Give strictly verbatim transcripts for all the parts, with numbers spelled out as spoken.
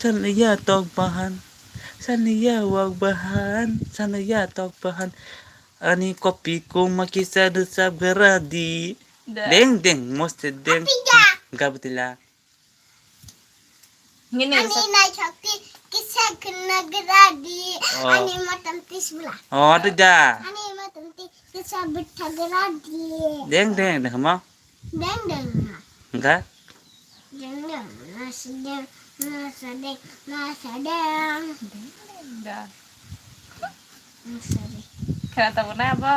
Sanliya tok bahan, sanliya wak bahan, sanliya tok bahan. Ani kopi koma kisa rwchap gra di. Da. Deng deng, moste deng. Apija. Gabutila. Ngene Ani rwchap. Naithok ti kisa khna gra di. Oh. Ani motom ti sibla. Oh, ada da. Ani motom ti kisa bwtha gra di. Deng deng, deng ma. Deng deng. Enggak? Deng deng, nasi deng, nasa deng, nasa deng. Deng deng da. Nasa deng. Khna tongo na bo?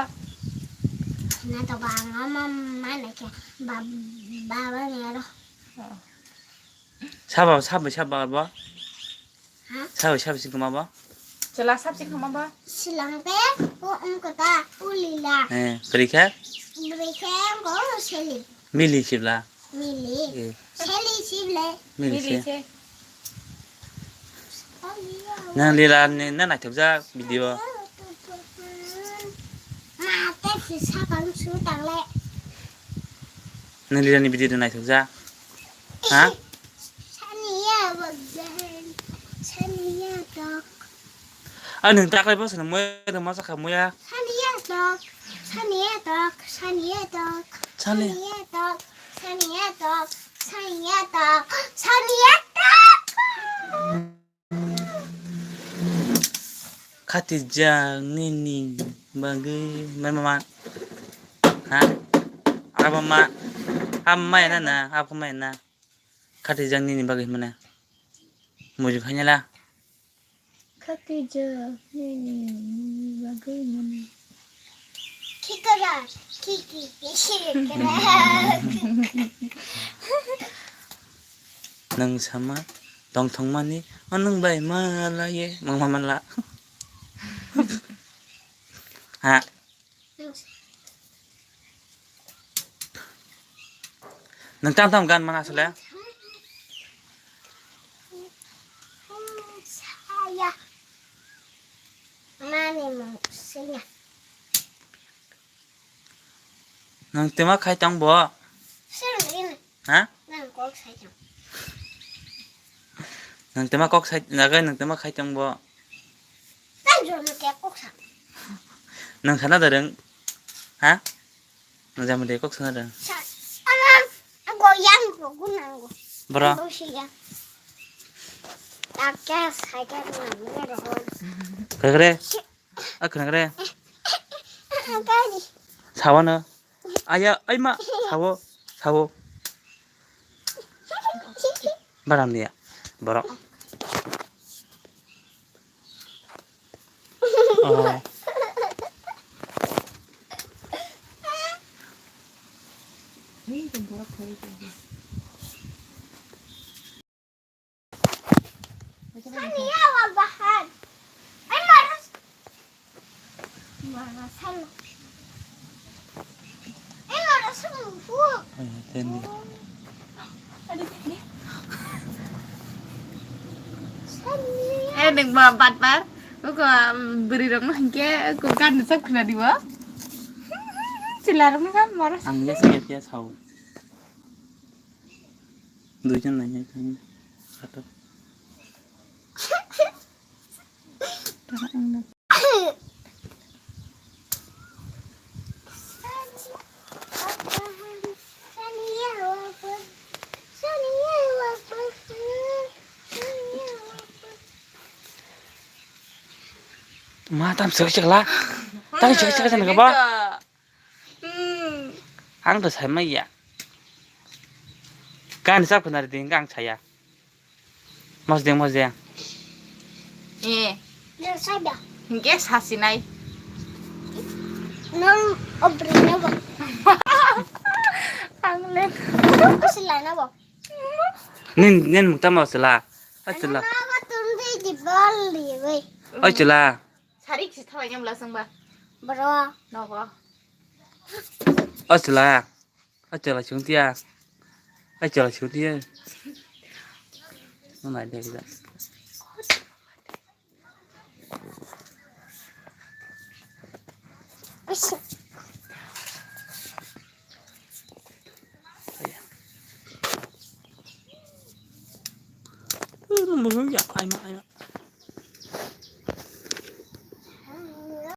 Khna tongo, ang ama mana khe bab-, baba ni aro. Oh. Sabo, sabo, sabo bo? Ha? Sabo, sabo sing kama bo? Chwla sab sing kama bo? Silang pe, o ungkota, ulila. Eh, bwrwi khe? Bwrwi khe, ungko seli. Mili sibla? Mili. Eh. Seli sible. Mili Mili se. se. Nang lila ni na naithokjak video. Ma, te si sakang su tangle. Nang lila ni video naithokjak. Ha? Saniya bagjan. Saniya tok. Ah, nwng taklai bo swnam muya, nwng ma sakha muya. Saniya tok, saniya tok, saniya tok, Sani- saniya tok, saniya tok, saniya tok, saniya tok. Khati jang nini bagwi mama. Ha? Abo ma, abo ma na na, abo ma na. Khati jang nini bagwi mana. Muju khanyala. Khati jang nini bagwi mani. Khikara, khiki, khikara. Nang sama tong thong mani, oh, nang bai ma la ye, mang ma la. Ha. Nwng tam tam gan mana asle? Saya. Mani mung siya. Nwng tema khai tong bo? Sir, ini. Ha? Nang kok sai tong. Nang tema kok sai, nagai nang tema khai tong bo? Nang jono ke kok sa. Nang sana dareng? Ha? Nang jama de kok sana dareng? Sa, ama, go yang go gunang go. Bro. Go siya. Tak ya sai ka nang ne rohon. Kagre? Si- Akhwna kre. Sawa no. Aya, ai ma, sawo, sawo. Baram dia, borok. Oh. Saniya wal bahan. Ai, marah. Marah, sal. Ai, marah, sal, fu. Ai, tendi. Saniya. Eh, neng ba bat bar. Ko, um, beri rok no hingke, ko kan sab khna dibo. Chila rok no kan marah. Ang ya, ya, ya, sao. Duijon nai nai thang. Kato. Ma tam sek sek la. Tam sek sek sek ba. Hmm. Ang to sai maya. Kan sab khna ri ding ang saya. Mosdeng, mosdeng. Eh. Nang sai da. Hingke sasinai. Nang obri na bo. Ang len. Sila na bo. Nin, nin mukta mo sila. Asila. Nang ba tum di di bol di we. Asila. Sarik si thawai nyam la sangba. Bro. Nogo. Asila. Achela chungtia. Achela chungtia. Nai de da. Ya, aima, aima.